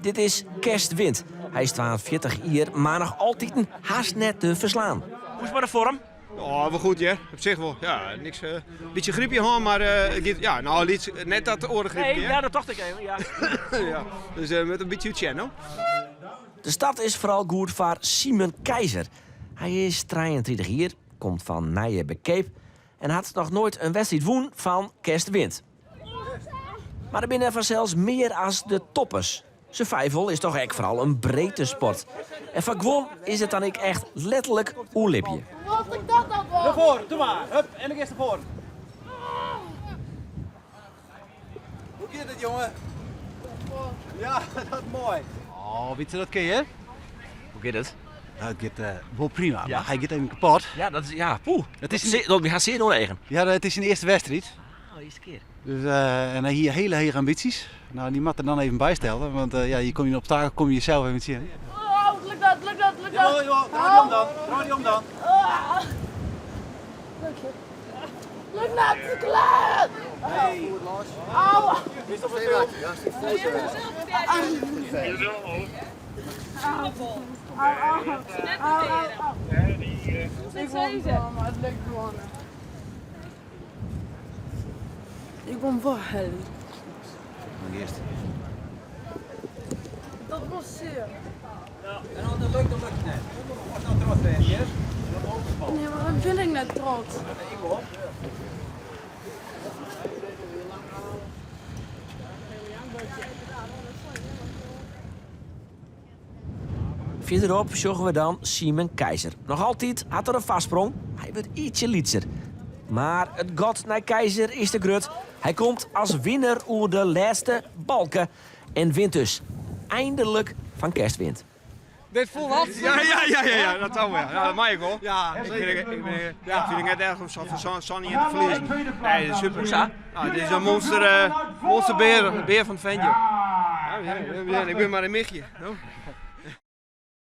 Dit is Kerstwind. Hy is 42 jier, mar noch altiten hast net te ferslaan. Hoe is it mei de foarm? Ja, wol goed hear. Op sich wol. Ja, niks. Uh, bytsje grypje hân, mar uh, giet, ja, no, lyts, net dat oare grypje. Nee, ja, dat tocht ik even, ja. Ja, dus uh, met in bytsje útsjen, no. De start is foaral goed foar Simon Keizer. Hy is 33 jier, komt fan Nijeberkeap en hat noch noait in wedstriid wûn fan Kerstwind. Mar der binne fansels mear as de toppers. Survival is toch ek foaral in breedtesport. En foar guon is it dan ek echt letterlik oerlibje. Derfoar, doe mar. Hup, en dan giest derfoar. Hoe giet it, jonge? Ja, dat is moai. Oh, weet je dat kin je? Hoe giet it? Nou, it giet wol prima, mar hy giet even kapot. Ja, dat is, ja, poeh. Het is, dat, we ha sear oan de eagen. Ja, it is syn earste wedstriid. Oh, earste kear. Dus, en hy hie hiele hege ambysjes. No, dy moat er dan even bystelle, want ja, hjir kom je in obstakel, kom je jesels even tsjin. Oh, lukt dat, lukt dat, lukt dat. Jawel, jawel, draai dy om dan, draai dy om dan. Ah. Lukt het. Lukt net, te klein. Au. Au, au, au, au. Ik won maar het lukt gewoon. Ik won wol helje. Earst. Dat was sear. En as it lukt, dan lukt it net. Ast no trots wêze kinst. Nee, mar dan bin ik net trots. Ik wol. Fierderop sjogge we dan Simon Keizer. Noch altyd hat er in foarsprong, hy wurdt ietsje lytser. Mar it gat nei Keizer is te grut. Hy komt as winner oer de lêste balke en wint dus eindelik fan Kerstwind. Dit voelt hartstikke Ja, ja, ja, ja, ja, dat zou ja. Ja, dat mag ik wel. Ja, Ik vind, ik, ik ben, ja, ik vind het net erg om zo van zo'n Sonny te verliezen. Nee, dat is super. Hoe sa? Nou, dit is een monster, monsterbeer, beer van het ventje. Ja, ja, ja, ik ben maar een michje. No.